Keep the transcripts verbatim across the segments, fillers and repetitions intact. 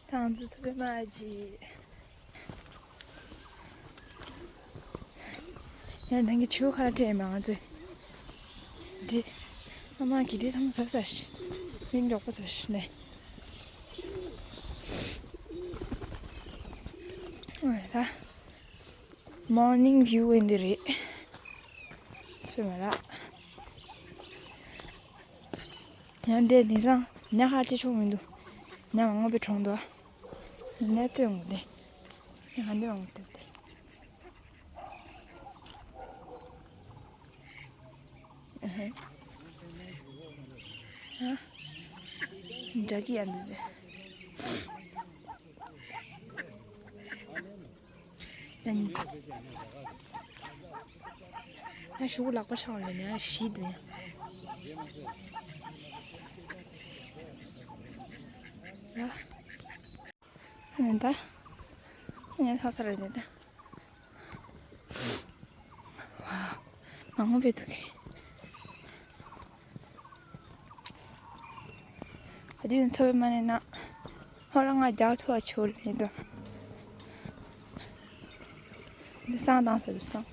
ཐང་ཚུ་ཚུ་པའི་མ་ཅི། ཡང་ནང་གི་ཆུ་ཁ་སྤྲད་མ་ང་ཚོས། འདི། ཨ་མ་གི་འདི་ཐང་ས་ས་ཤི། མིང་མགྱོགས་པོ་ས་ཤི་ནས། ཨོ་ད། Morning view ཨེ་འདི་རེད། ཚོད་མ་ར། ཡང་འདི་དེང་སང་ཉ་ཁ་ཅི་ཆུང་མི་འདུག་ཉ་མང་པོ་པའི་གྲོང་དུ། ཉ་ལྟོས་འོང་དེ། ཉ་ག་འདི་མང་པོ་ལྟོས་དེ། ཨ་ཧེ། ཨ། འདྲ་གི་ཡང་འདུག་དེ། ཨ་ནི། ཨ་ཞུགས་ལག་པ་འཆང་ལ་ནི་ཨ་ཞི་དུ་ཡང་། ཡ། ཨ་ནི་ད། ཨ་ནི་ཚ་ཚ་རེད་ནི་ད། ཝ། མ་འོངས་པའི་དུ་གི། ག་དུས་ཚོད་མ་ནས་ན། ཧོ་ར་ང་རྒྱག་ཐུ་བ་ཆོ་རེད་དོ། འདི་སང་དང་ས་དུ་སང་།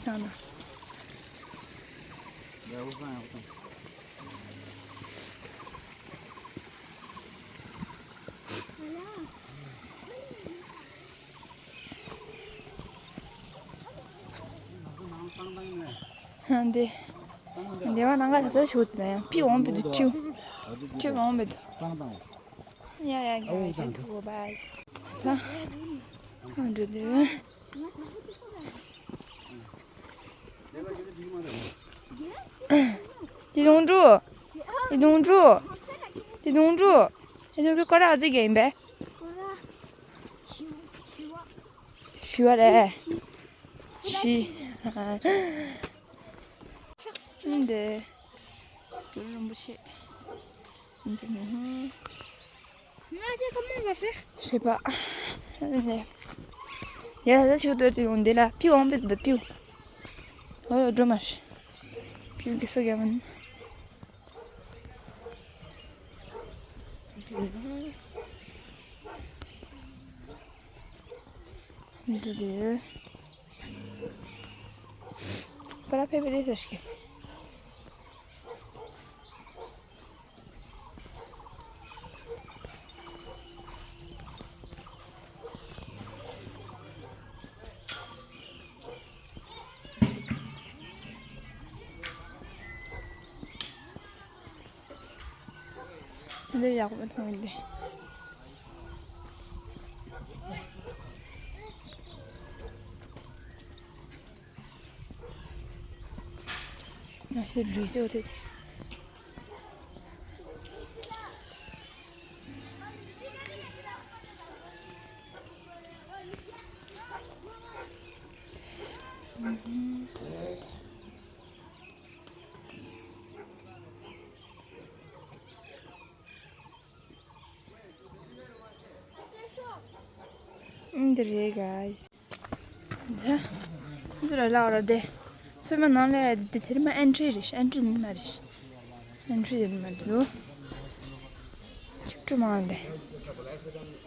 སང་དང་། འདི། འདི་བ་ནང་ག་ས་ས་ཞུ་ད་ཡང་ཕི་འོང་བི་དུ་ཕིའུ། ཕིའུ་འོང་བི་དུ། ཡ་ཡ་ཡ་ཡ་ཐུ་བ་བའི། ད། ཨ་འདྲ་འདི། དེ་དུང་ཀྲུ། དེ་དུང་ཀྲུ། དེ་དུང་ཀྲུ། དེ་དུང་ཀྲུ་ཀ་ར་ཨ་ཙི་གེ་ཡིན་པས། ཞི་བ་རེད། ཞི། འདི། གུ་རུ་རིན་པོ་ཆེ། འདི་ནི། ང་ཚོ་ཁ་མོ་མ་ཕེ། ཤེས་པ། ཡ་ད་ཆུ་ཏོ་ཏི་ཡོང་འདི་ལ་ཕིའུ་འོང་བི་དུ་ཕིའུ། ཨོ་ཡོ་འགྲོ་མ་ཤི། ཕིའུ་གི་སོ་རྒྱ་མ་ནི། འདི་དེ། པ་ར་ཕེ་ཕེ་རེ་ས་ཤི། འདིར་ཡག་པོ་མཐོང་ཡོད་དེ། ང་ཚོ་ལུས་སེ་འོ་དེ། འདི་རེད་guys། འདི། འདི་ལ་ལག་ར་དེ། ཚོད་མ་ནང་ལ་དེ་དེ་རིང་མ་ཨེན་ཊི་རི་རེད། ཨེན་ཊི་རི་ཡིན་མ་རེད། ཨེན་ཊི་རི་ཡིན་མ་རེད་ལོ། ཅིག་ཀྲུ་མང་དེ།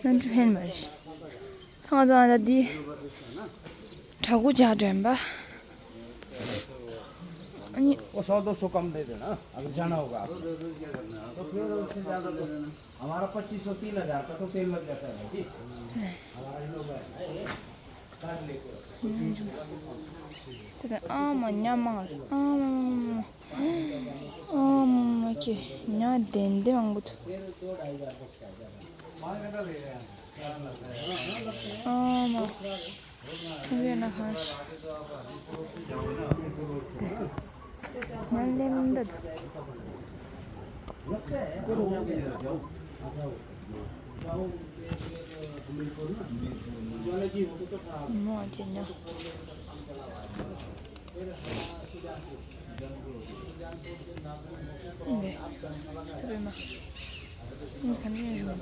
ཨེན་ཊི་རི་ཧེན་མ་རེད། ཐང་ཚོ་ཨ་ད་དེ། གྲྭ་གུ་ཇག་དྲན་པ། ཨ་ནི། वो सौ दो सौ कम दे देना, अगर जाना होगा आपको। तो फिर उससे ज़्यादा तो हमारा पच्चीस सौ तीन हज़ार का तो तेल लग जाता है भाई जी। हमारा ही लोग है, कर लेते हैं। དེ་དང་ཨ་མ་ཉ་མང་ཨ་མ་ཨ་མ་ཀྱི་ཉ་དེ་འདི་མང་པོ་འདུག་ཨ་མ། ཡོད་ན་ཧར། ཉན་ལེམ་འདི་འདུག་འདི་ལ་ཡོད་པས། མོ་ཅན་ན། འདི། སུ་པའི་མ། འདི་ག་ནས་ཡོང་།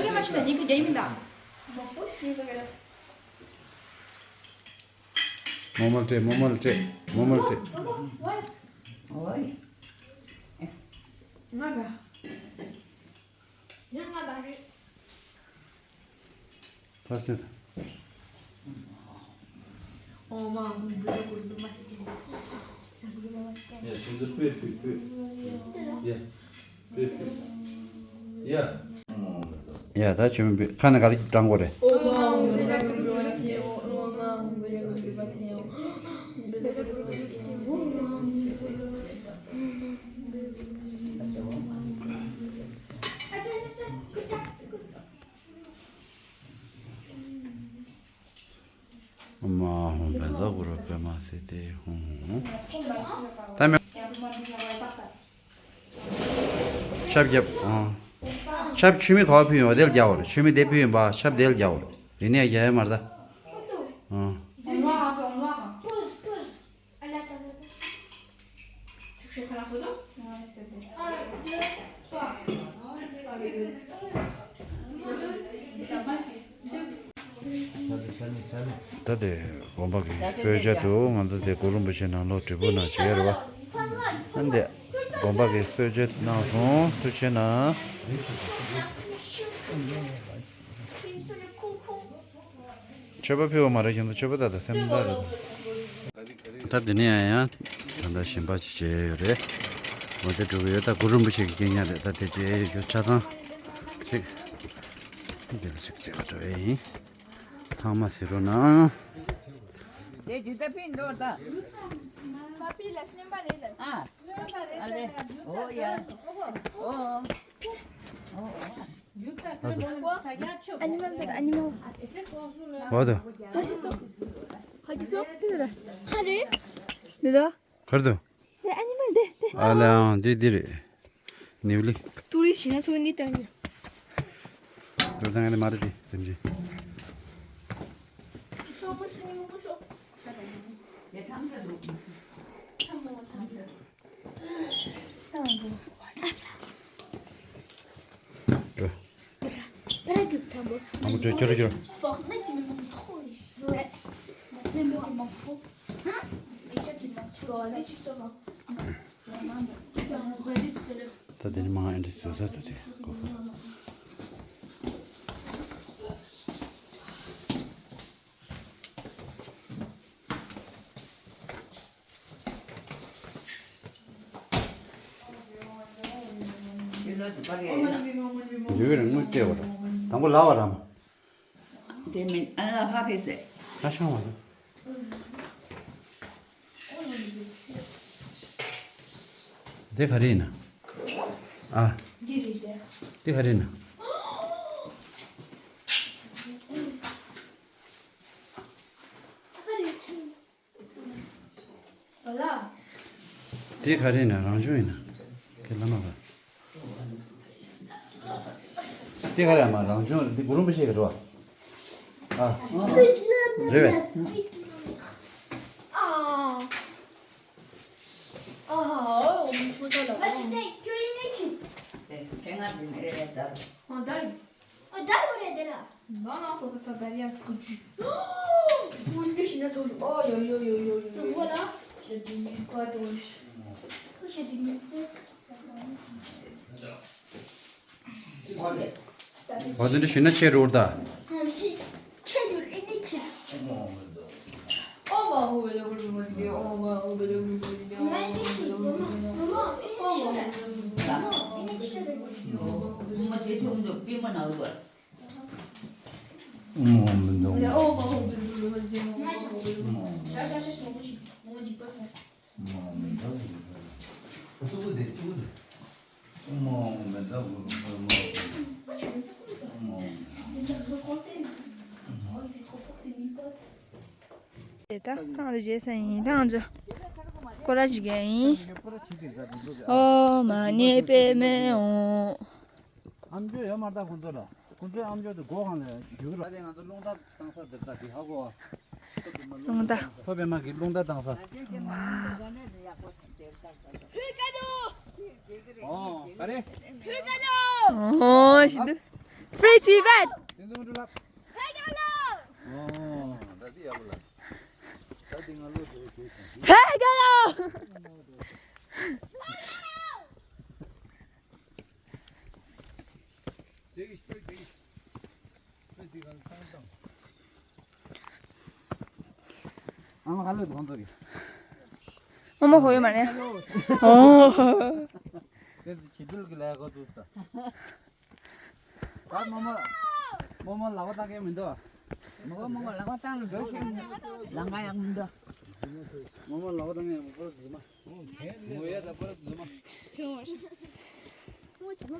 རྒྱ་མ་ཤི་ད་ཉིན་གི་རྒྱ་ཡིན་མིན་ད། མོ་མལ་སྤྲད། མོ་མལ་སྤྲད། མོ་མལ་སྤྲད། ང་ར། ཡང་ང་ར་རེད། ཕར་སྟོན། ཨོ་མ་ཧུ་བེ་ད་གུ་རུ་མ་སི་ཏེ། ཡ་ཁྱོད་ཚོ་སྤོས་སྤོས་སྤོས། ཡ་སྤོས་སྤོས། ཡ། ཡ་ད་ཁྱོད་མི་སྤོས། ཁ་ནས་ག་རེ་བགྲང་དགོས་རེད། ཨོ་མ་ཧུ་བེ་ད་གུ་རུ་མ་སི་ཏེ། ཨོ་མ་ཧུ་བེ་ད་གུ་རུ་མ་སི་ཏེ། ཨོ་མ་ཧུ་བེ་ད་གུ་རུ་མ་སི་ཏེ། ཨོ་མ་ཧུ་བེ་ད་གུ་རུ་པདྨ་སིདྡྷི་ཧཱུྃ། ད་མེད། ཆབ་རྒྱབ། ཨ། ཆབ་ཆུ་མིག་ག་པར་ཕུལ་ཡོད་པ་དེ་ལ་རྒྱག་དགོས་རེད། ཆུ་མིག་དེ་ཕུལ་ཡོད་པ་ཆབ་དེ་ལ་རྒྱག་དགོས་རེད། དེ་ནས་རྒྱག་ཡ་མ་རེད་ད། ཨ། ད་དེ་དགོན་པ་གི་གསོལ་ཇ་དུ་ང་ཚོ་དེ་གུ་རུ་རིན་པོ་ཆེ་ནང་ལོགས་བྲིས་པོ་ནང་བྱས་རེད་བ། ཨ་ནི་དེ་དགོན་པ་གི་གསོལ་ཇ་གནང་སོང་། ཐུགས་རྗེ་གནང་། མཆོད་པ་ཕུལ་བ་མ་རེད། ཁྱེད་ཚོ་མཆོད་པ་ད་ད་སེམས་ད་རེད། ད་འདི་ནས་ཡང་ཡང་ད་ལྟ་གཞན་པ་ཅིག་བྱས་ཡོད་རེད། འོ་དེ་འགྲོ་གི་ཡོད། ད་གུ་རུ་རིན་པོ་ཆེ་གི་རྐྱེན་ཉག་རེད། ད་དེ་བྱས་ཡོད། ཆ་ཚང་ཅིག་འདི་ལ་ཅིག་བྱས་པ་འགྲོ་ཡས་ཡིན། ཚང་མ་གཟིགས་རོགས་གནང་། དེ་ཇི་ལྟར་ཕིན་འགྲོ་ད། མ་ཕི་ལ་སྨྱོན་པ་རེད་ལ། ཨ། ཨ་ལེ། ཨོ་ཡ། ཨོ། ཨོ། ཨ་ནི་མལ་དང་ཨ་ནི་མལ། འོ་དོ། ཧ་ཅི་སོ། ཧ་ཅི་སོ། ཁ་རེ། འདི་དོ། གར་དུ། འདི་ཨ་ནི་མལ་འདི་འདི། ཨ་ལེ་ཨང་འདི་འདི་རེད། ནིའུ་ལི། ཏུ་རི་ཞིག་ན་ཚོ་འདི་བཏང་གི། འགྲོ་སྟངས་ཨ་ནི་མ་རེད་དེ་སེམས་ཅན། ཨ་མོ་ཁྱོད་ཁྱོད་ཁྱོད། ད་དེ་ནི་མང་ཨེ་འདྲ་བཟོ་ས་འདུག་དེ་གོ། ཡོད་རེད། དངུལ་སྤྲད་པ་རེད། དང་པོ་ལབ་པ་རེད། དེ་མིན་ཨ་ལ་ཕ་ཕེ་སེ། ད་ཤང་བ་རེད། དེ་ག་རེ་ཡིན་ན། ཨ། འདི་རེད་དེ། དེ་ག་རེ་ཡིན་ན། ཨ་ལ། དེ་ག་རེ་ཡིན་ན། རང་བྱུང་ཡིན་ན། ཁྱེད་ལ་མ་བ། དེ་ག་རེ་ཡིན་ན། རང་བྱུང་རེད། འདི་གུ་རུ་རིན་པོ་ཆེ་གི་རེད་བ། ཨ། རེད་བས། ཨ། ཨ། ཨོ། མཆོད་ས་ལ། ཨ་ཅི་ཟེ། ཁྱོད་ཡིན་ནི་ཅི། དེ་ཁྱེད་ང་དེ་ནས་རེད་ད། ཨ་ད་རེད། ཨ་ད་རེད་རེད་དེ་ལ། ང་ང་ཁོ་ཁ་ད་རེད་ཡ་ཁོ་ཅི། ཨོ་འདི་ཤི་ན་ཚོ། ཨོ་ཡོ་ཡོ་ཡོ་ཡོ་ཡོ། ཨོ་ལ། ཤ་དེ་ནི་ཁོ་ཏོ་ཤ། ཁོ་ཤ་དེ་ནི་ཚེ། འོ་དེ་འདྲ་ཞུས་ན་ཆེ་རུ་ད། ཨོ་མ་ཧོ་བེ་ལ་གུ་རུ་མ་སི་ཨོ་མ་ཧོ་བེ་ལ་གུ་རུ་མ་སི་ཨོ་མ་ཧོ་བེ་ལ་གུ་རུ་མ་སི་ཨོ་མ་ཧོ་བེ་ལ་གུ་རུ་མ་སི་ཨོ་མ་ཧོ་བེ་ལ་གུ་རུ་མ་སི་ཨོ་མ་ཧོ་བེ་ལ་གུ་རུ་མ་སི། ཨོ་མ་ཧོ་བེ་ལ་གུ་རུ་མ་སི་ཨོ་མ་ཧོ་བེ་ལ་གུ་རུ་མ་སི་ཨོ་མ་ཧོ་བེ་ལ་གུ་རུ་མ་སི། དེ་ད་ཐང་དུ་བྱས་ས་ཡིན། ཐང་ཚོ་སྐོར་ར་བྱེད་མཁན་ཡིན། ཨོ་མ་ཎི་པདྨེ་ཧཱུྃ། ཨམ་ཅོག་ཡོད་མ་རེད་ད་ཁོང་ཚོ་ལ། ཁོང་ཚོའི་ཨམ་ཅོག་དེ་སྒོ་སྒང་ལ་ཡོད་རེད། ད་དེ་ང་ཚོ་རླུང་རྟ་བཏང་ས་འདིར་ད་དེ་ཧ་གོ་བ། རླུང་རྟ། ཕོ་པདྨ་གི་རླུང་རྟ་བཏང་ས། ཨོ་ག་རེ། ཨོ་ཞི་འདུག Free Tibet. ཨོ། ད་དེ་ཡག་པོ་ལ། ད་དེ་ང་ལོ་དེ་དེ་བས་རྒྱལ་ལོ། དེ་གི་སྟོད་དེ་གི་སྟོད་དེ་ག་ལ་སང་དང་། ཨ་མ་ཁ་ལོ་དོན་དོ་རེད། ཨ་མ་ཧོ་ཡོད་མ་རེད། ཨོ། དེ་ཆི་དུལ་གི་ལས་གོ་དུས་ད། ད་མོ་མོ། མོ་མོ་ལག་པ་བཏང་གི་མི་འདུག་མོ་མོ་ལག་པ་བཏང་ལ་འགྲོ་ཤེས་མི་འདུག་ལང་ཀ་ཡག་མི་འདུག་མོ་མོ་ལག་པ་བཏང་གི་མི་འདུག་མོ་ཡ་ད་པར་རྫུན་མ། རྫུན་མ་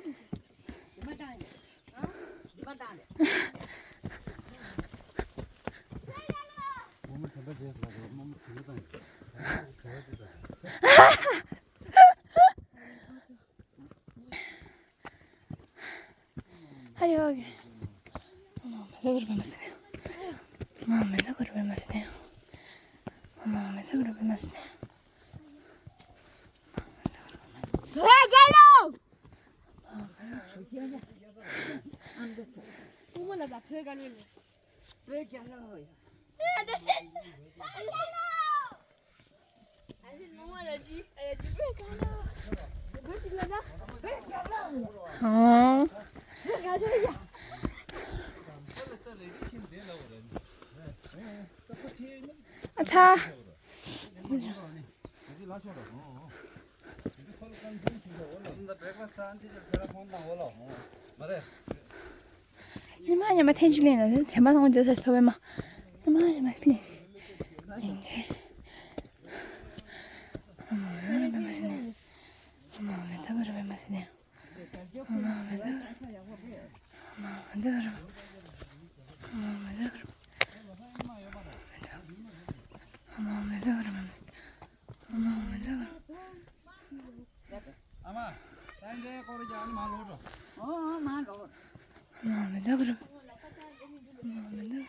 བཏང་ཡ། རྫུན་མ་བཏང་ཡ། མོ་མོ་དྲན་པ་བརྗེད་སོང་། མོ་མོ་དྲན་པ་བཏང་ཡ། དྲན་པ་བརྗེད་སོང་། ཧ་ཡོ་གི། ཨ་མ་མེ་ཚ་གུར་བེ་མ་སི་ནེ། ཨ་མ་མེ་ཚ་གུར་བེ་མ་སི་ནེ། ཨ་མ་མེ་ཚ་གུར་བེ་མ་སི་ནེ། ཧེ་རྒྱལ་ལོ། ཨ་མ་ལ་ད་ཕེ་ག་ལོ་ལེ། ཕེ་ག་ལོ་ཡ། ཨ་ད་སེ། ཨ་ལ་ལོ། ཨ་ཚ། ཉི་མ་ཉི་མ་ཐེངས་གཅིག་ལེན་ན་དྲན་པ་སོང་། འདི་ཚོ་ཚོ་བའི་མ། ཉི་མ་ཉི་མ་ཞིག་ལེན། ཡིན་གྱི། ཨ་མ་མེ་ད་གུར་བེ་མ་སི་ནེ། ཨ་མ་མེ་ད་གུར། ཨ་མ་མེ་ད་གུར། ཨ་མ་མེ་ད་གུར། ཨ་མ་མེ་ད་གུར། ཨ་མ་མེ་ད་གུར། ཨ་མ། ད་འདྲའི་སྐོར་གྱི་ཨ་ནི་མ་ལོག་འགྲོ། ཨོ་ཨོ་མ་ལོག་ཨ་མ་མེ་ད་གུར། ཨ་མ་མེ་ད་གུར།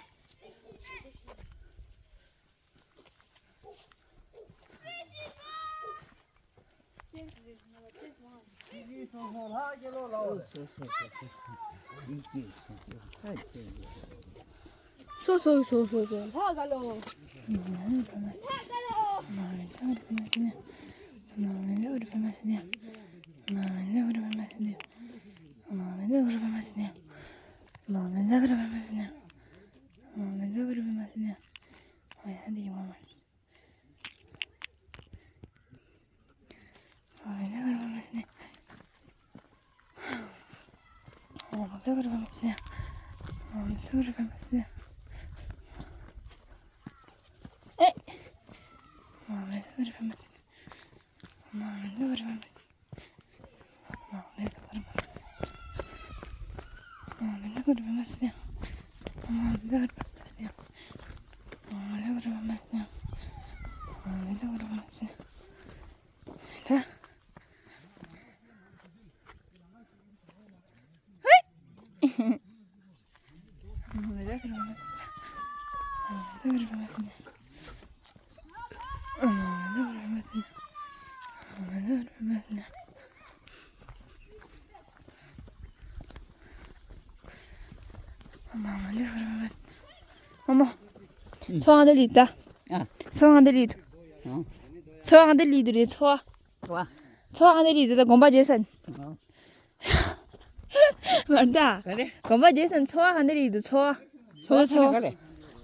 སོ་སོ་སོ་སོ་སོ། ལྷ་ག་ལོ། ལྷ་ག་ལོ། མ་མེ་ཚ་གུར་བེ་མ་སི་ནེ། མ་མེ་ཚ་གུར་བེ་མ་སི་ནེ། མ་མེ་ཚ་གུར་བེ་མ་སི་ནེ། མ་མེ་ཚ་གུར་བེ་མ་སི་ནེ། མ་མེ་ཚ་གུར་བེ་མ་སི་ནེ། མ་མེ་ཚ་གུར་བེ་མ་སི་ནེ། ཨ་ཡ་ད་འདི་ཡི་མ་མ། ཨ་མ་མེ་ཚ་གུར་བེ་མ་སི་ནེ། ཨ་མ་མེ་ཚ་གུར་བེ་མ་སི་ནེ། ཨ་མ་མེ་ཚ་གུར་བེ་མ་སི་ནེ། ཨེ། ཨ་མ་མེ་ཚ་གུར་བེ་མ་སི་ནེ། ཨ་མ་མེ་ཚ་གུར་བེ་མ་སི་ནེ། ཨ་མ་མེ་ཚ་གུར་བེ་མ་སི་ནེ། ཨ་མ་མེ་ཚ་གུར་བེ་མ་སི་ནེ། ཨ་མ་མེ་ཚ་གུར་བེ་མ་སི་ནེ། ཨ་མ་མེ་ཚ་གུར་བེ་མ་སི་ནེ། ད། མོ་མོ། ཚོ་ཨ་འདི་ལི་ད། ཨ། ཚོ་ཨ་འདི་ལི་དུ། ཨ། ཚོ་ཨ་འདི་ལི་དུ་རེད་ཚོ། ཚོ་ཨ་འདི་ལི་དུ་ད་དགོན་པ་རྗེས་སན། ཨ། མར་ད། ག་རེ། དགོན་པ་རྗེས་སན་ཚོ་ཨ་འདི་ལི་དུ་ཚོ། ཚོ་ཚོ། ག་རེ།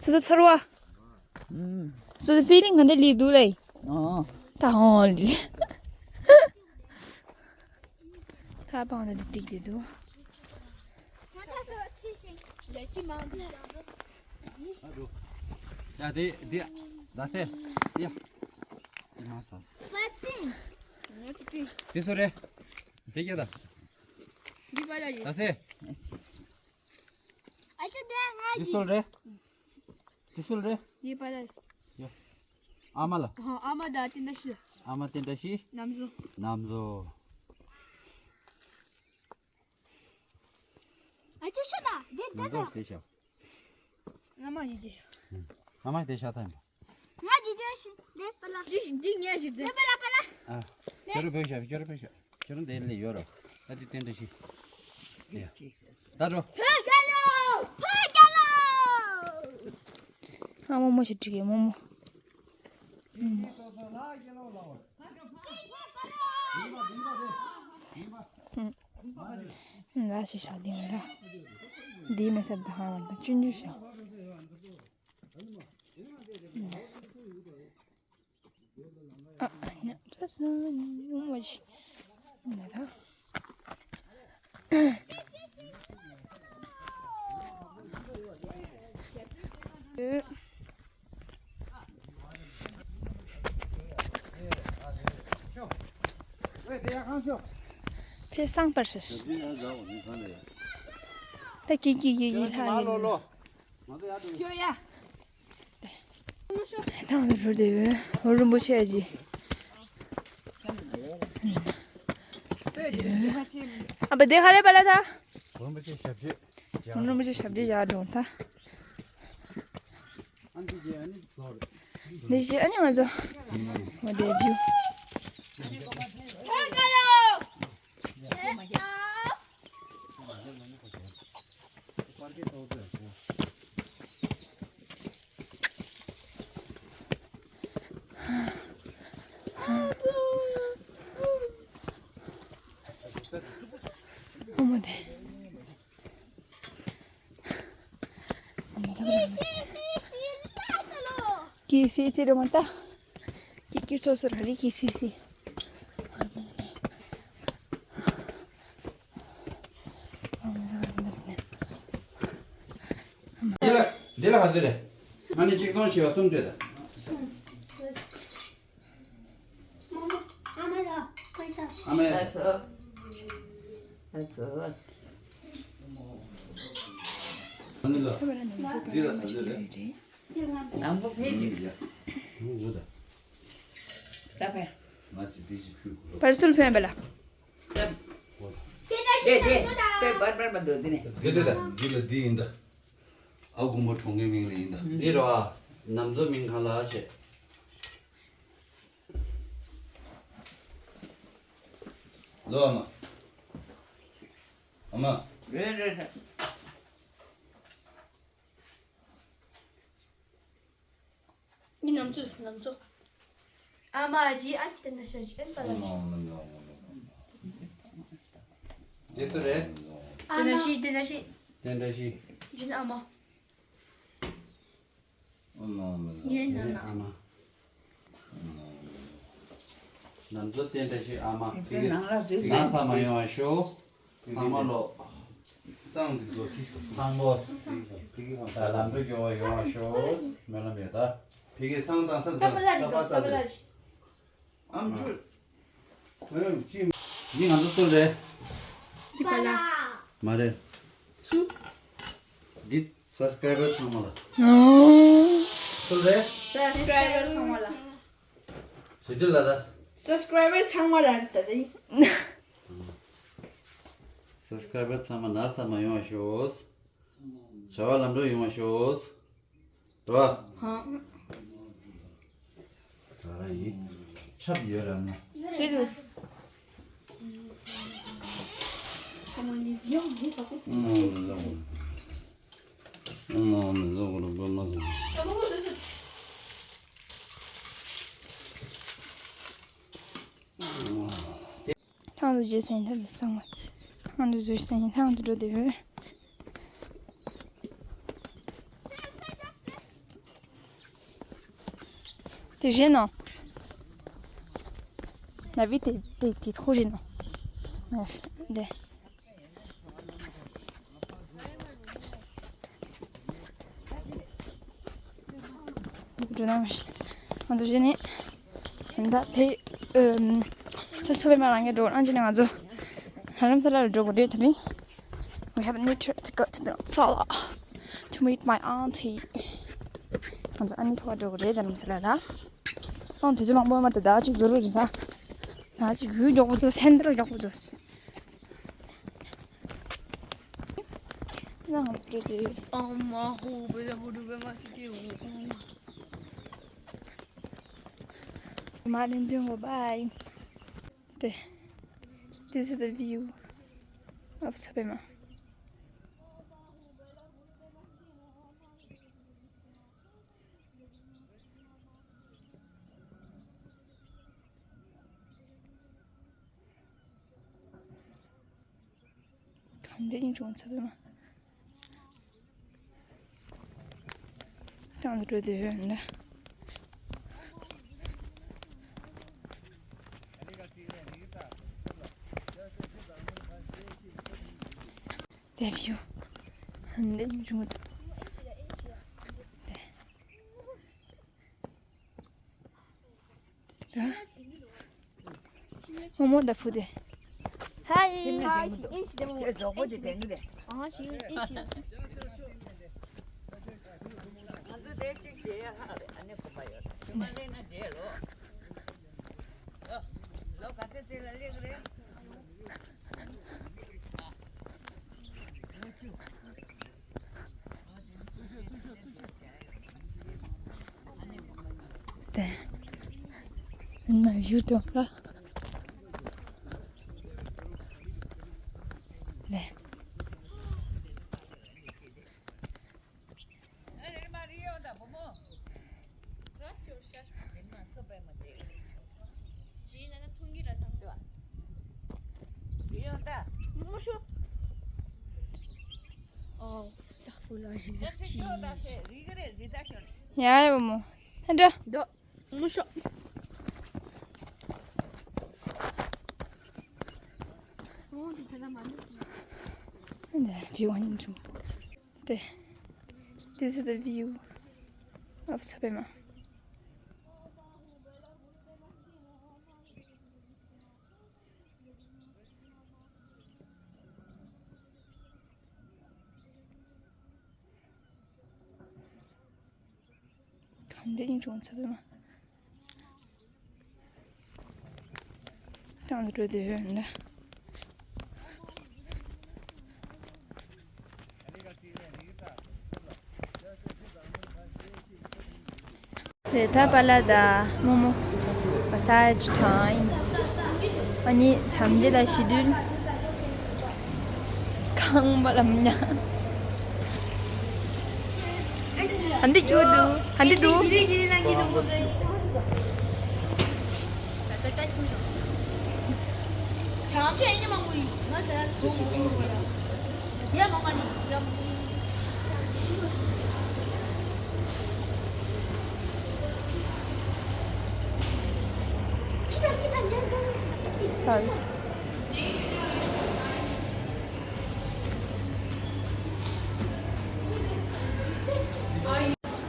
ཚོ་ཚོ་ཚོར་བ། ཨུམ། ཚོ་ཚོ་ཕི་ལིང་ཨ་འདི་ལི་དུ་ལེ། ཨ། ད་ཧོ་ལི། ད་པང་ད་འདི་ཏིག་དེ་དུ། ཡ་དེ་དེ་ད་སེ་ཡ། དེ་མ་ས། དེ་སུ་རེད། དེ་སྐྱེ་ད། ད་སེ། དེ་སུ་རེད། དེ་སུ་རེད། ཡ། ཨ་མ་ལ། ཨ་མ་ད་ཏིན་ད་ཤི། ཨ་མ་ཏིན་ད་ཤི། ནམ་བཟོ། ནམ་བཟོ། ཨ་ཅེ་ཤོད་ད། དེ་ད་ད། ང་མ་ཡི་དེ་ཤ། ང་མ་དེ་ཤ་ཐན་པ། ང་ཡི་དེ་ཤི། དེ་པ་ལ། དེ་ཤི་འདི་ངས་ཤི་དེ། དེ་པ་ལ་པ་ལ། ཨ། ཁྱོད་རང་བོད་ཤ། ཁྱོད་རང་བོད་ཤ། ཁྱོད་རང་དེ་ལས་ཡོད་རོ། ད་དེ་བསྟན་དུ་ཤི། ད་འགྲོ། བོད་རྒྱལ་ལོ། བོད་རྒྱལ་ལོ། ཨ་མོ་མོ་ཞིག་འགྲིག་གི་མོ་མོ། ལ་ཞིག་ཞག་དེ་ར། དེ་མི་སྲབ་ད་ཧ་མ་ད་ཅུན་ཅུན་ཞག་ཨ་ཉག་ཚ་ས་ཉུང་བ་ཞིག་ན་ད། ཕེ་སང་པར་ཤ། ད་ཀི་ཀི་ཡི་ཡི་ལྷ་ཡི། ཤོ་ཡ། ཐང་དུ་འགྲོ་དེ་ཡོད། འོ་རིན་པོ་ཆེ་ཨ་ཅི། ཨ་པ་དེ་ཧ་རེ་པ་ལ་ཐ། འོ་རིན་པོ་ཆེ་ཞབས་རྗེས་བཞག་འགྲོ་ཐ། འདི་ཞེ་ཨ་ནི་ང་ཚོ་འོ་དེ་བྱུ། ཨ་མ་དེ། ཨ་མ་ཟ་གི་རེད་མ་ཟ། ཀི་སི་སི་རེད་མ་ད། ཀི་ཀི་སོ་སོ་ར་རི་ཀི་སི་སི། ཨ་མ་ཟ་གི་རེད་མ་ཟ་ནས། འདི་ལ་འདི་ལ་ག་ཚོད་རེད། ཨ་ནི་གཅིག་སྟོང་བྱེ་བ་གསུམ་སྤྲད་ད། ཨ་མ་ལ་ཁོས་ཨ་མ་ལ་སོ། ཨ་སོ། ཨ་ནི་ལ་འདི་ལ་ག་ཚོད་རེད། ནང་པོ་ཕེབས་ཀྱི། ཡོད་ད། ད་ཕེབས། ང་ཅི་འདི་ཅི་ཕུལ་དགོས། པར་སུལ་ཕན་པ་ལ། དེ་དེ་དེ་པར་པར་མ་འདུག་དེ་ནས། དེ་དེ་ད་འདི་ལ་འདི་ཡིན་ད། ཨ་དགོན་པ་གྲོང་ཁྱེར་མིང་ལ་ཡིན་ད། འདི་ར་བ། ནམ་མཚོ་མིང་གང་ལ་བྱེད། ལོ་ཨ་མ། ཨ་མ། རེད་རེད་རེད། ནི་ནམ་མཚོ་ནམ་མཚོ། ཨ་མ་ཇི་ཨན་ཏན་ན་ཤ་ཇི་ཨན་པ་ལ་ཤི། དེ་ཚོ་རེད། ཏན་ན་ཤི་ཏན་ན་ཤི། ཏན་ན་ཤི། ཇི་ན་ཨ་མ། ཨ་མ་ཨ་མ། ངའི་ནང་ན། ཨ་མ། ནམ་མཚོ་རྟེན་བཀྲ་ཤིས་ཨ་མ། དེ་ནང་ལ་དེ་ང་ཚང་མ་ཡོང་བ་ཤོག་ཚང་མ་ལོ། སང་གི་ཚོ་ཁྱི་ཚང་མོ། ད་ལམ་འགྲོ་སྐྱོ་བ་ཡོང་བ་ཤོག་སྨོན་ལམ་ཡོད་ད། ཕ་གི་སང་དང་སང་དང་ས་པ་ས་དེ། ཨམ་ཅུ། ཨམ་ཅི། འདི་ང་ཚོ་སུ་རེད། འདི་པ་ལ། མ་རེད། སུ། འདི་སབ་སི་ཀ་རའི་བར་ཚང་མ་ལ། སུ་རེད། སབ་སི་ཀ་རའི་བར་ཚང་མ་ལ། ཞི་བདེ་ལ་ད། སབ་སི་ཀ་རའི་བར་ཚང་མ་ལ་རེད་ད་རེད། སབ་སི་ཀ་རའི་བར་ཚང་མ་ན་ཚ་མ་ཡོང་བ་ཤོག་བྱ་བ་ལམ་འགྲོ་ཡོང་བ་ཤོག་རོ། ཧ། ད་ར་ཡིན། ཆབ་ཡོད་ར་ན། དེ་དུ། ཐང་དུ་བརྗེས་ཟིན་ཐང་དུ་གསང་བ། ཐང་དུ་བརྗེས་ཟིན་ཐང་དུ་འགྲོ་དེ་བས། དེ་བཞིན་ནོ། ན་བི་དེ་དེ་དེ་ཐོག་བཞིན་ནོ། དེ། འགྲོ་ན་མ་ཤེས། ང་ཚོ་གཞི་ནས་ད་ཕེ་ཨམ་ཚོ་ཚོ་བའི་མ་རང་གི་འགྲོ་ཨང་ཅི་ནས་ང་ཚོ་ཧ་རམ་ས་ལ་ལ་འགྲོ་དགོས་རེད་དེ་རིང་། We have a need to go to Dharamsala to meet my auntie. ང་ཚོ་ཨ་ནི་ཚོ་བ་འགྲོ་དགོས་རེད་དྷ་རམ་ས་ལ་ལ། ཨང་དུས་ཚོད་མང་པོ་མ་ད་ད་ཅིག་འཛོལ་རོགས་རེད་ད། ད་ཅིག་ཡུལ་མགྱོགས་པོ་ཚོ་སེམས་ཁྲལ་མགྱོགས་པོ་ཚོ། ང་ང་བྲོས་ཏེ། ཨ་མ་ཧོ་བེ་ལ་བུ་རུ་བེ་མ་སི་ཏེ་ཧོ། མ་རིན་དུན་གོ་བའི། དེ། This is the view of Sabema. འདི་ཡིན་བྱུང་ཚ་བའི་མ། ཏང་དུ་འགྲོ་དུས་ཡོད་འདི། དེ་བྱུང་། འདི་ཡིན་བྱུང་། ད། རྨོ་མོ་ད་བུ་དེ། ཧའི། ཧའི། ཨིན་ཅི་དེ་མོ། ཁྱེད་གྲོགས་པོ་ཅིག་དྲན་གི་རེད། ཨ་ཅི་ཨིན་ཅི། ང་ཚོ་དེ་གཅིག་བརྗེད་ཡ་ལྷག་རེད། ཨ་ནི་ཁོ་པ་ཡོད་རེད། ཁྱོད་མ་ལེན་ན་བརྗེད་ལོ། ལོ་ལོ་ག་ཚོད་ཚོད་ལ་སླེབས་གི་རེད། དེ། ང་ཡུལ་དུ་ལ། ལེ། ཡ་ཡ་བུ་མོ། ཧན་འདྲ། འདོ། མོ་ཤོག་ནས་བི་ཝན་ཡིན་བྱུང་། དེ། This is the view of Sabema. གང་འདི་ཡིན་བྱུང་ཚ་བའི་མ། ཏང་དུ་འགྲོ་དུས་ཡོད་འདི། དེ་ད་པཱ་ལགས་དང་རྨོ་མོ། Massage time. ཨ་ནི་དམ་བཅའ་ལ་ཞི་དུལ། ཁང་པ་ལ་མི་ཉག་ཧན་འདི་ཁྱོད་འདུག་ཧན་འདི་འདུག Sorry.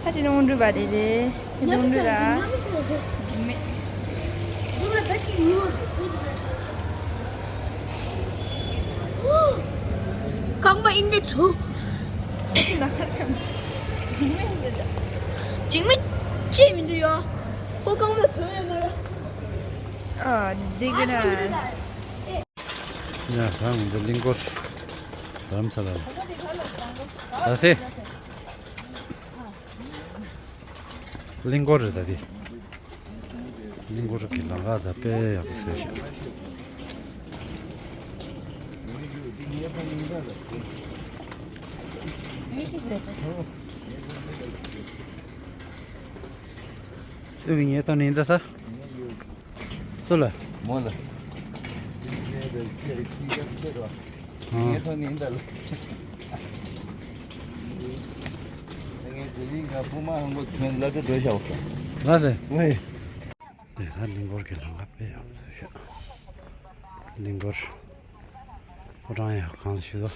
ད་དེ་ནོར་འཁྲུལ་པ་རེད་རེད། དེ་ནོར་འཁྲུལ་ར། འཇིགས་མེད། རྐང་པ་ཨིན་དེ་ཚུ། འཇིགས་མེད་འདི་འདྲ། འཇིགས་མེད་ཅེས་མི་འདུག་ཡོ། ཁོ་རྐང་པ་ཚུ་ཡོད་མ་ར། ཨ་འདི་གི་ན། ཡ་ཧང་འདི་གླིང་སྐོར། རྡ་རམ་ས་ལ་ལ། ད་སེ། གླིང་སྐོར་རེད་ད་འདི། གླིང་སྐོར་གྱི་ལམ་ཁ་ད་དཔེ་ཡག་པོ་བཟོས་ཤག་སུ་གི་ངའི་ཏང་ནི་འདི་ས། སུ་ལ། མོ་ལ། ཨང་། ངའི་ཐོག་ནས་འདི་ལ། ངའི་དེ་རིང་ག་པུ་མ་ཧང་གོ་ཐོན་ལ་འགྲོ་འགྲོ་ཤག་ས། ལ་རེད། ཝེ། དེ་ད་གླིང་སྐོར་གྱི་ལམ་ཁ་དཔེ་ཡག་པོ་བཟོས་ཤག་གླིང་སྐོར། ཕོ་བྲང་ཡག་གང་ཞིག་དོ།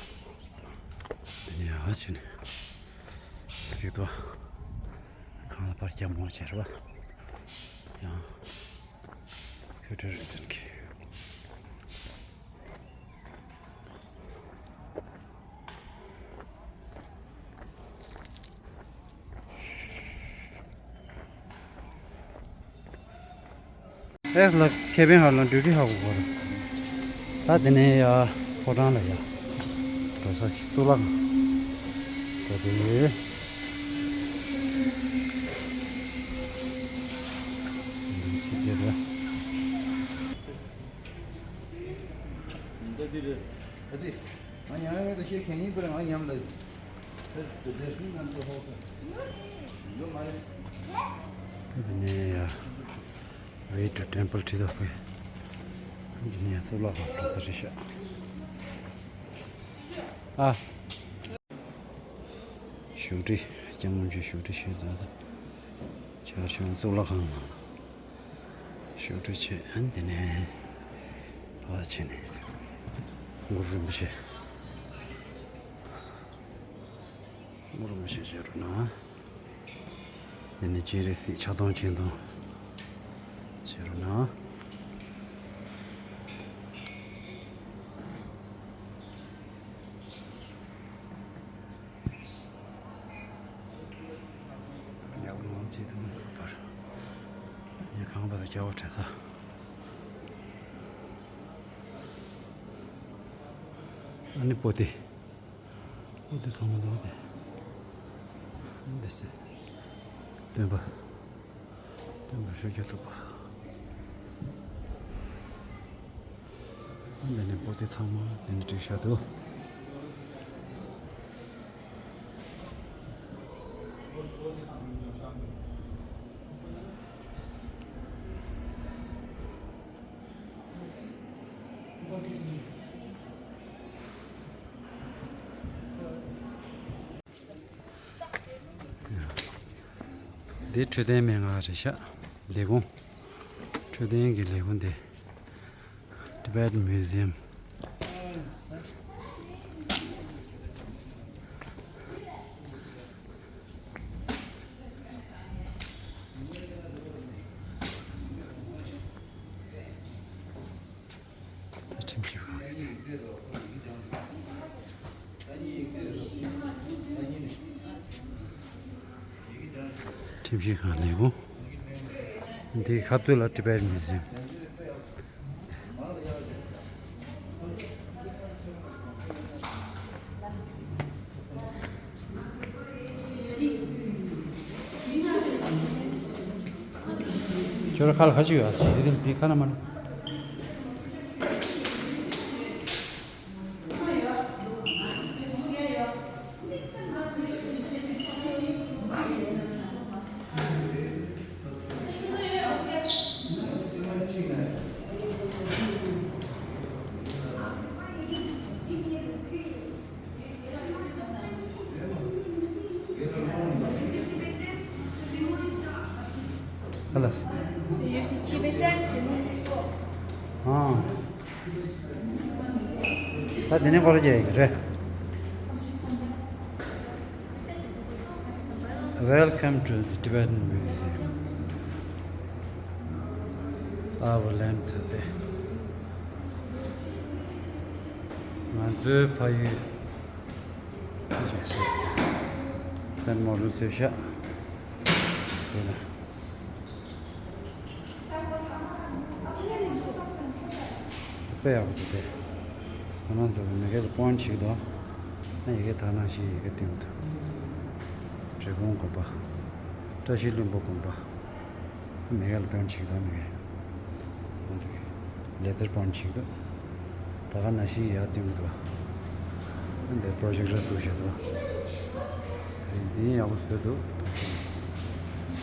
དེ་ནས་ཡག་ཅིག་ནས། ཞིག་དོ། གང་ལ་པར་རྒྱབ་མོ་བྱེད་ར་བ། ཡང་། ཁྱོད་འདྲ་རེད་ཟེར་གི། ཨེ་ལ་ཁེ་ཕན་ཧ་ལ་འབྲུ་རི་ཧ་གོ་གོ་ར། ད་དེ་ནས་ཡ་ཕོ་བྲང་ལ་ཡ། འགྲོ་ས་གཙུག་ལག་ཁང་། འགྲོ་དེ་ཡོད། སི་ཏེ་ར། འདི་འདི་རེད། ཨ་དེ། ང་ཡང་ཡང་དུ་ཤེས་མཁན་ཡིན་པར་ང་ཉམས་ལ། དེ་དེ་དེ་སུན་ནམ་དུ་ཧོ་ཁ། འདི་མ་རེད། འདི་ནས་ཡ། Way to temple to the way. འདི་ནས་གཙུག་ལག་ཁང་འགྲོ་ས་རེད་ཤག་ཨ། བཞུགས་ཁྲི། སྐྱབས་མགོན་མཆོག་བཞུགས་ཁྲི་ཞུས་ཚར་ད། ཆར་ཆུ་གཙུག་ལག་ཁང་ནང་ལ་བཞུགས་ཁྲི་བྱས། ཨ་ནི་དེ་ནས་ཕར་ཕྱིན་ནས་གུ་རུ་རིན་པོ་ཆེ། གུ་རུ་རིན་པོ་ཆེ་མཇལ་རོགས་གནང་། འདི་ནི་སྤྱན་རས་གཟིགས་ཕྱག་སྟོང་སྤྱན་སྟོང་། མཇལ་རོགས་གནང་། ཡག་པོ་ལོངས་སྤྱད་དུ་མི་འདུག་པར། ངས་ཁང་པ་དང་རྒྱ་བོ་བྲལ་ས། ཨ་ནི་པོ་ཏི། པོ་ཏི་ཚང་མ་འདུག་སྟེ། འདི་ཟེར། སྟོན་པ། སྟོན་པ་ཤཱཀྱ་ཐུབ་པ། འདི་ནས་པོ་ཏི་ཚང་མ་འདི་ནས་བསྒྲིགས་བཞག་འདུག། འདི་འཕྲོད་བསྟེན་མན་ངག་རེད་ཤག། ལས་ཁུངས། འཕྲོད་བསྟེན་གྱི་ལས་ཁུངས་འདི། Tibet Museum། ད་ཁྲིམས་ཞིབ་ཁང་རེད། ཁྲིམས་ཞིབ་ཁང་ལས་ཁུངས། འདིའི་ཁ་ཐུག་ལ་Tibet Museum། ཁྱོད་ར་ཁ་ལ་ཁ་ཅིག་ཡོད་ཨ། ཞི་བདེ་ལ་དེ་ཁ་ན་མ་ན། Hello. Je suis tibétaine, c'est mon histoire. Ah. ད་དེ་ནས་སྐོར་རྒྱག་ཡིན་རེད། Welcome to the Tibetan Museum. Our land today. ང་ཚོའི་ཕ་ཡུལ། སེན་མོ་ལུ་ཚོས་ཤག། དེ་ལ། དཔེ་ཡག་པོ་འདུག་སྟེ། ཁོ་རང་ཚོ་གི་མི་སྒེར་ལ་དཔོན་ཆིག་དང་། ཨ་ཡི་གེ་དག་ནང་བཞིན་ཡི་གེ་བཏིང་འདུག། འབྲི་གུང་དགོན་པ། བཀྲ་ཤིས་ལྷུན་པོ་དགོན་པ། མི་སྒེར་ལ་དཔོན་ཆིག་དང་མི་སྒེར། ཁོང་ཚོ་གི་ལེ་དར་དཔོན་ཆིག་འདུག། ད་ག་ནང་བཞིན་ཡར་བཏིང་འདུག། འདིར་པྲོ་ཇེག་ཊར་བཙུགས་བཞག་འདུག། འདི་ཡག་པོ་བཟོས་འདུག།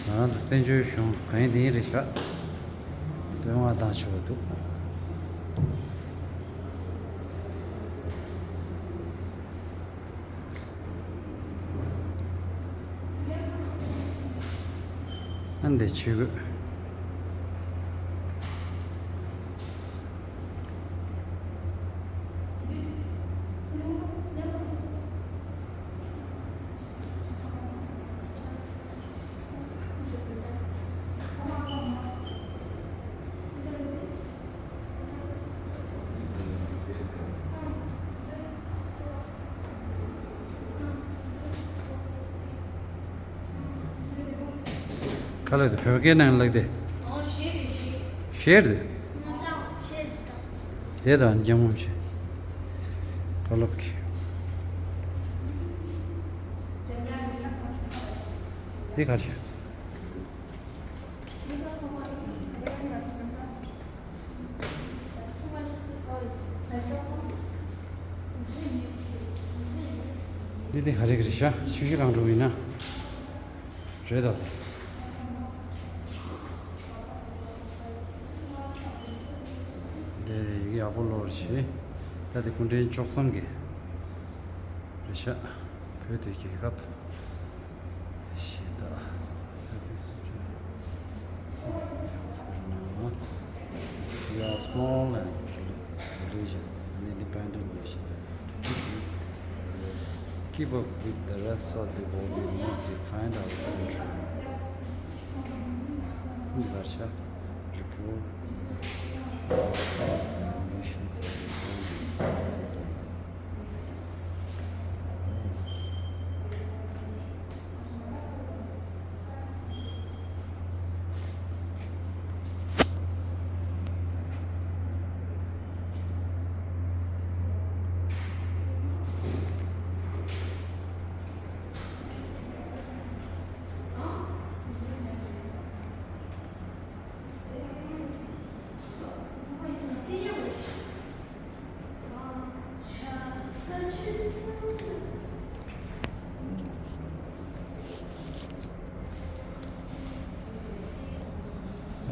ང་རང་ཚོ་བཙན་བྱོལ་གཞུང་གང་ཡིན་འདི་ཡིན་རེད་ཤག། སྟོད་མངའ་བཏང་ཆོག་པ་འདུག། ཨ་འདི་ཆོས་གོས། ག་ལ་དེ་བོད་སྐད་ནང་ལགས་ཏེ། ཨོ་ཤེར་རེད་ཤེར། ཤེར་དེ། མ་ཏང་ཤེར་དང་། དེ་དང་ཉམས་མོ་ཆེ། བཀའ་སློབ་ཀྱི། དེ་ག་རེད། འདི་དེ་ག་རེ་ག་རེ་ཤ་ཆུ་ཤུ་གང་འགྲོ་ཡིན་ན། རེད་དོ། འདི་ཡག་པོ་ལོར་བྱེད། ད་དེ་སྐུ་ཕྲེང་བཅུ་གསུམ་གི། ཤ། བོད་དེ་རྒྱལ་ཁབ་གཞན་དག་ལྷ་བུའི་སྟོབས་ཆེན། We are small and religious, an independent nation. To keep up with the rest of the world, we must defend our country. འདི་གར་ཤ། Report. Nations are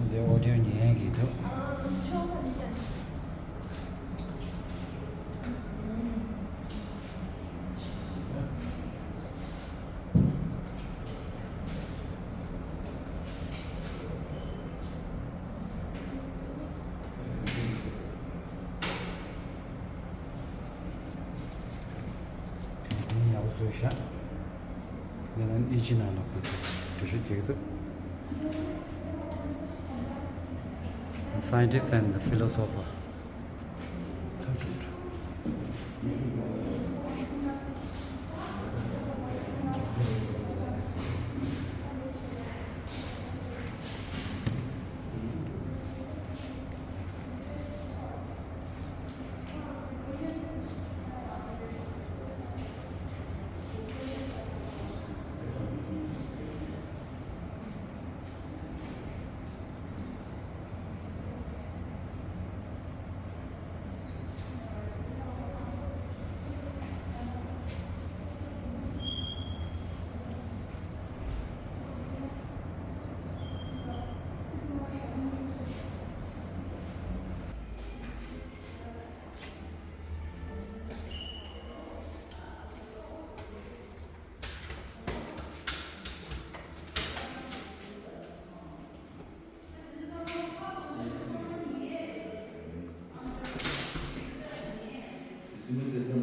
འདི་ཨོ་ཌིའོ་ཉན་གྱི་འདུག་ཡག་པོ་བཟོས་ཤག་འདི་ལ་ཨིན་ཇི་ནང་ལ་ཁོ་ཚོས་འགྲེལ་བཤད་བྱེད་ཀྱི་འདུག Scientist and the philosopher.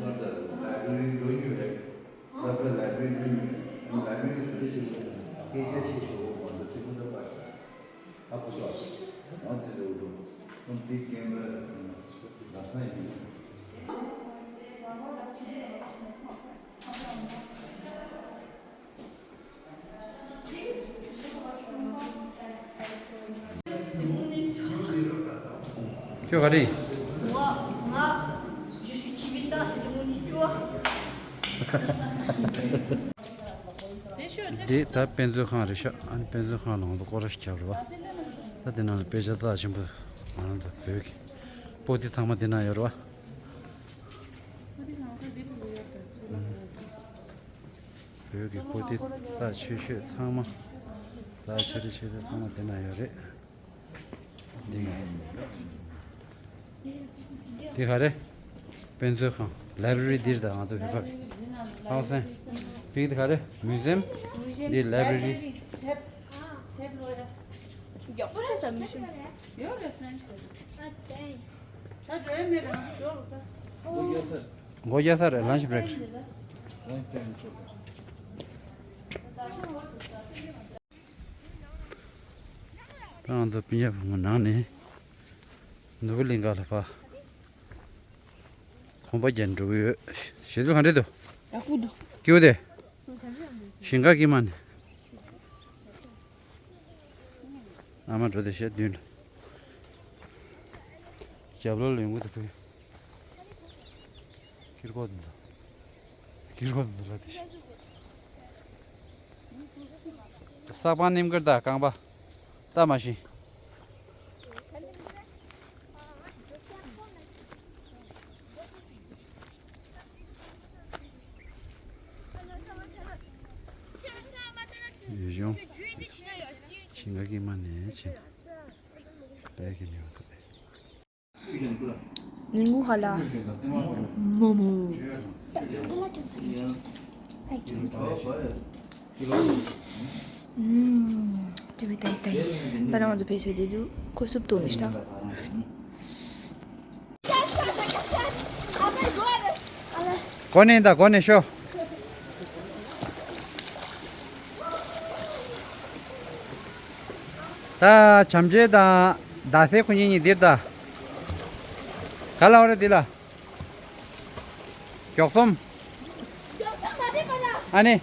སློབ་གྲྭ་ལའི་བྷ་རི་འགྲོ་མྱོང་ཡོད་རེད། སློབ་གྲྭ་ལའི་བྷ་རི་འགྲོ་མྱོང་ཡོད་རེད། ཨ་ནི་ལའི་བྷ་རི་གི་དེ་འདྲ་ཞིག་སྐད་ཆ་བཤད་ཤོག་ང་ཚོ་ཚིག་ཁུངས་ད་པར་ཨ་ཁུ་ཚོ་ཨ་དེ་འདྲ་འུ་ཐུག་ཨ་འདི་ཀེམ་ར་ལམ་སང་ཡིན། ཁྱོད་ག་རེ་ཡིན། ང་ང་je suis Chivita, c'est mon histoire. འདི་ད་དཔེ་མཛོད་ཁང་རེད་ཤག་ཨ་ནི་དཔེ་མཛོད་ཁང་ལ་ང་ཚོ་སྐོར་ར་ཞིག་རྒྱབ་རེད་བ། ད་དེ་ནང་ལ་དཔེ་ཆ་རྩ་ཆེན་པོ་ང་རང་ཚོ་བོད་ཀྱི་པོ་ཏི་ཚང་མ་དེ་ན་ཡོད་རེད་བ། བོད་ཀྱི་པོ་ཏི་རྩ་ཆེ་ཤོས་ཚང་མ། རྩ་ཆེ་རེ་ཆེ་རེ་ཚང་མ་དེ་ན་ཡོད་རེད། འདི་འདི་ག་རེ། དཔེ་མཛོད་ཁང་། ལའི་བྷ་རི་འདིར་དང་ང་ཚོ་བི་ཕ་གི་ཧའོ་སན། འདི་ག་རེ། མུ་ཟེམ། འདི་ལའི་བྷ་རི། མགོ་རྒྱག་ས་རེད། ལན་ཆི་བྷི་རེག་རེད། ད་ང་ཚོ་སྤུན་ཀྱག་བུ་མོ་ནང་ནས་ནོར་བུ་གླིང་ག་ལ་ཕར་གོམ་པ་རྒྱག་འགྲོ་གི་ཡོད། བྱེད་དུས་ག་འདྲ་འདུག་ཡག་པོ་འདུག་སྐྱིད་པོ་དེ། ཞིང་ཁ་གི་མ་ནི། ཨ་མ་འགྲོ་དེ་བཤད་མདུན་ལ། རྒྱབ་ལོགས་ལ་ཡོང་གི་འདུག་བུ། ཀིར་ཀོ་འདི་འདུག་ཀིར་ཀོ་འདི་འདུག་ལ་དེ་བཤད། ས་པང་ནིམ་ཀིར་ད་རྐང་པ། ད་མ་ཤི། ཡུལ་ལྗོངས་ཞིང་ཁ་གི་མ་ནས་ཕྱིན། དཔལ་གྱི་ནུས་པ་ཐོབ་པས། ནུ་ཧ་ལ། མོ་མོ། ཨུམ། ཏི་བི་ཏི་བི་ཏི། ད་རང་ཚོ་ཕེ་ཤོད་དེ་དུ་ཁོ་སུབ་ཏོ་མི་ཤ། གོ་ནས་ད་གོ་ནས་ཤོ། ད་བྱམས་ཆེན་དང་ཟླ་ཚེ་ཁོ་གཉིས་གཉིས་འདིར་ད། ག་ལ་འོ་རེད་འདི་ལ། མགྱོགས་སོམ། ཨ་ནི།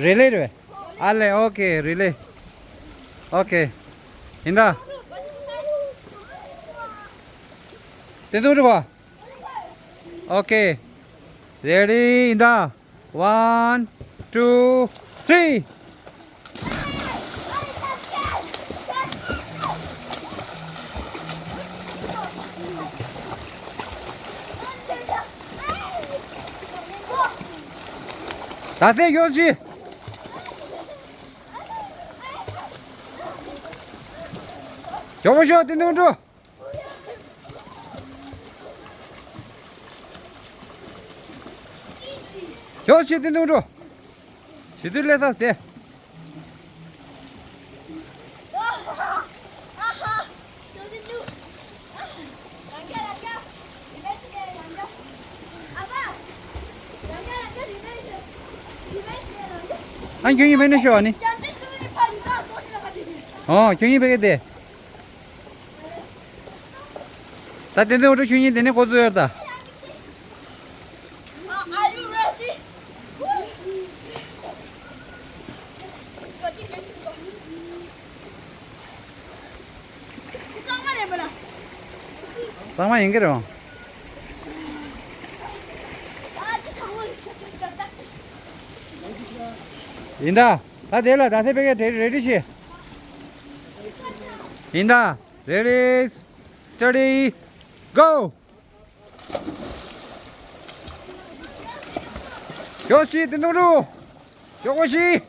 རེ་ལེ་རེད། ཨ་ལེ་ཨོ་ཀེ་རེ་ལེ། ཨོ་ཀེ། ཡིན་ད། དེ་ཚོ་འགྲོ་བ། ཨོ་ཀེ། རེ་ཌི་ཡིན་ད། One, two, three. ད་ལྟའི་ཡོད་ཅི། མགྱོགས་པོ་ཤོག་དེ་ནང་འགྲོ། ཡོ་ཆི་དེ་འདུག་འགྲོ། ཞི་དུལ་ལས་ས་དེ། ཨ་ཁྱོད་གཉིས་མེད་ན་ཤོག་ཨ་ནི། ཨོ་ཁྱོད་གཉིས་ཕ་གི་དེ། ད་དེ་ནས་འོ་ཁྱོད་གཉིས་དེ་ནས་འགོ་བཙུགས་ཡོད་ད། གཙང་མ་ཡིན་གྱི་རེད། ཡིན་ད། ད་དེ་ལ་ད་ཐེ་པེ་གེ་རེ་ཌི་བྱེད། ཡིན་ད། Ready, steady, go! ཡོ་ཤི་དེ་ནོ་རུ། ཡོ་ཤི།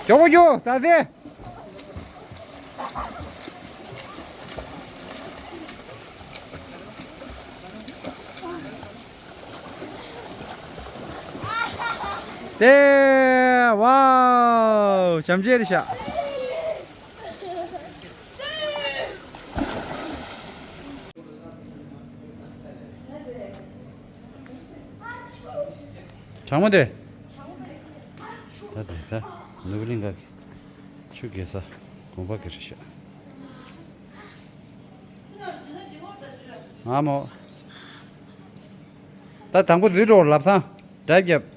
ཡོ་ཡོ་ད་དེ། དེ་ཝའོ་བྱམས་ཆེ་རེད་ཤག་གྲང་མོ་དེ། ད་དེ་ད་ནུབ་གླིང་ག་གི་ཆུ་རྒྱས་ས་དགོན་པ་གི་རེད་ཤག་ང་མོ། ད་དང་པོ་འཛུལ་འགྲོ་ལབ་སང་། སྒྲ་བརྒྱབ།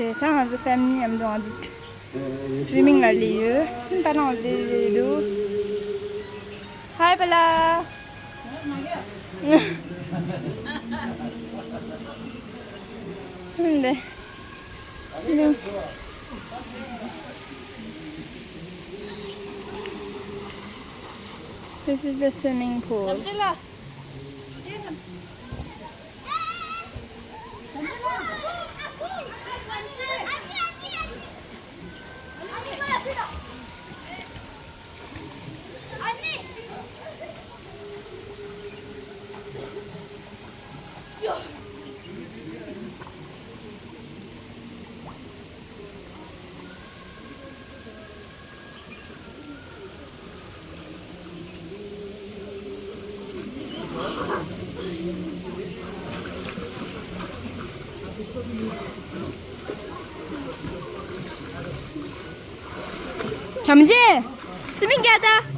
དེ་ད་ང་ཚོ་ཕེ་མི་ལི་མཉམ་དུ་ང་ཚོ་སི་ཝི་མིང་ལ་སླེབས་ཡོད། ད་ང་ཚོ་དེ་དེ་འདུག་ཧའི་པ་ལ། འདི། Swimming. This is the swimming pool. བྱམས་ཆེན། སི་མིང་རྒྱག་ད།